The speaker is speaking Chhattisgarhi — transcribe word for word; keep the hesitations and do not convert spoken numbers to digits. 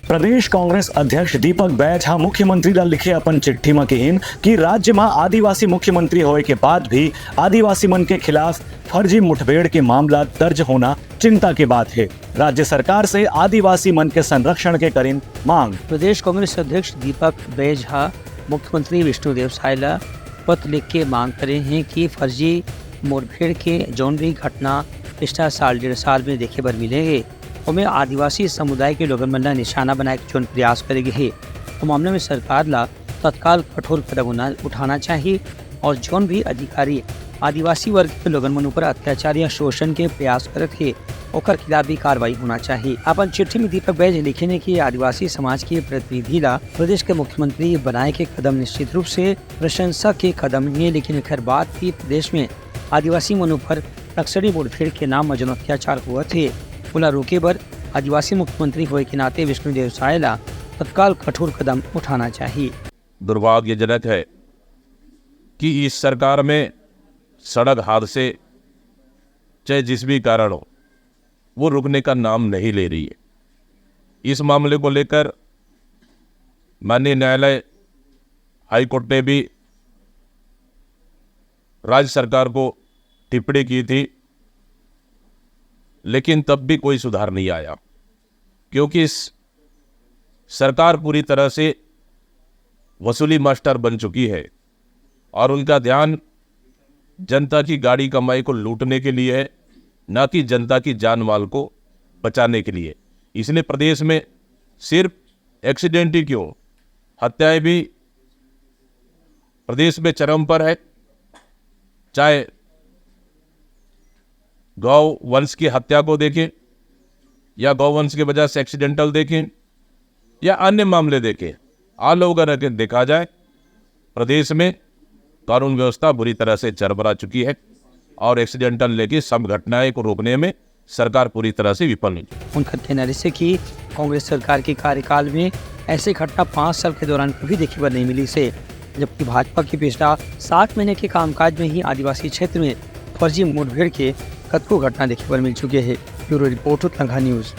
प्रदेश कांग्रेस अध्यक्ष दीपक बैज ह मुख्यमंत्री ला लिखे अपन चिट्ठी म किहिन कि राज्य म आदिवासी मुख्यमंत्री होए के बाद भी आदिवासी मन के खिलाफ फर्जी मुठभेड़ के मामला दर्ज होना चिंता के बात हे। राज्य सरकार से आदिवासी मन के संरक्षण के करिन मांग। प्रदेश कांग्रेस अध्यक्ष दीपक बैज ह मुख्यमंत्री विष्णुदेव साय ला पत्र लिख के मांग करे हे कि फर्जी मुठभेड़ के जौन भी घटना पिछला साल डेढ़ साल में देखे बर मिले हे, ओमे आदिवासी समुदाय के लोगन मन ला निशाना बनाए के जौन प्रयास करे गे हे, ओ मामला में सरकार ला तत्काल कठोर कदम उना-, उठाना चाहिए और जौन भी अधिकारी आदिवासी वर्ग के लोगन मन ऊपर अत्याचार या शोषण के प्रयास करत हे, ओकर खिलाफ भी कार्रवाई होना चाहिए। अपन चिट्ठी में दीपक बैज लिखे ने कि आदिवासी समाज के प्रतिनिधि ला प्रदेश के मुख्यमंत्री बनाए के कदम निश्चित रूप से प्रशंसा के कदम हे, लेकिन एकर बाद भी प्रदेश में आदिवासी मन ऊपर नक्सली मुठभेड़ के नाम म जौन अत्याचार होवत हे, ओला रोके बर आदिवासी मुख्यमंत्री होए के नाते विष्णुदेव साय ला तत्काल कठोर कदम उठाना चाहिए। दुर्भाग्यजनक है कि इस सरकार में सड़क हादसे, चाहे जिस भी कारण हो, वो रुकने का नाम नहीं ले रही है। इस मामले को लेकर माननीय न्यायालय, हाई कोर्ट ने भी राज्य सरकार को टिप्पणी की थी, लेकिन तब भी कोई सुधार नहीं आया, क्योंकि इस सरकार पूरी तरह से वसूली मास्टर बन चुकी है और उनका ध्यान जनता की गाड़ी कमाई को लूटने के लिए है, ना कि जनता की जान माल को बचाने के लिए। इसलिए प्रदेश में सिर्फ एक्सीडेंट ही क्यों, हत्याएं भी प्रदेश में चरम पर है। चाहे गौ वंश की हत्या को देखें या गौ वंश की वजह से एक्सीडेंटल देखें या अन्य मामले देखें, ऑल ओवर अगर देखा जाए, प्रदेश में कानून व्यवस्था बुरी तरह से चरमरा चुकी है और एक्सीडेंटल लेके सब घटनाएं को रोकने में सरकार पूरी तरह से विफल हुई। उनका कहना रहिसे कि कांग्रेस सरकार के कार्यकाल में ऐसे घटना पाँच साल के दौरान कभी देखे बर नहीं मिलिसे, जबकि भाजपा के पिछला सात महीने के कामकाज में ही आदिवासी क्षेत्र में फर्जी मुठभेड़ के कतको घटना देखे बर मिल चुके हैं। Bureau report, Uttarakhand news.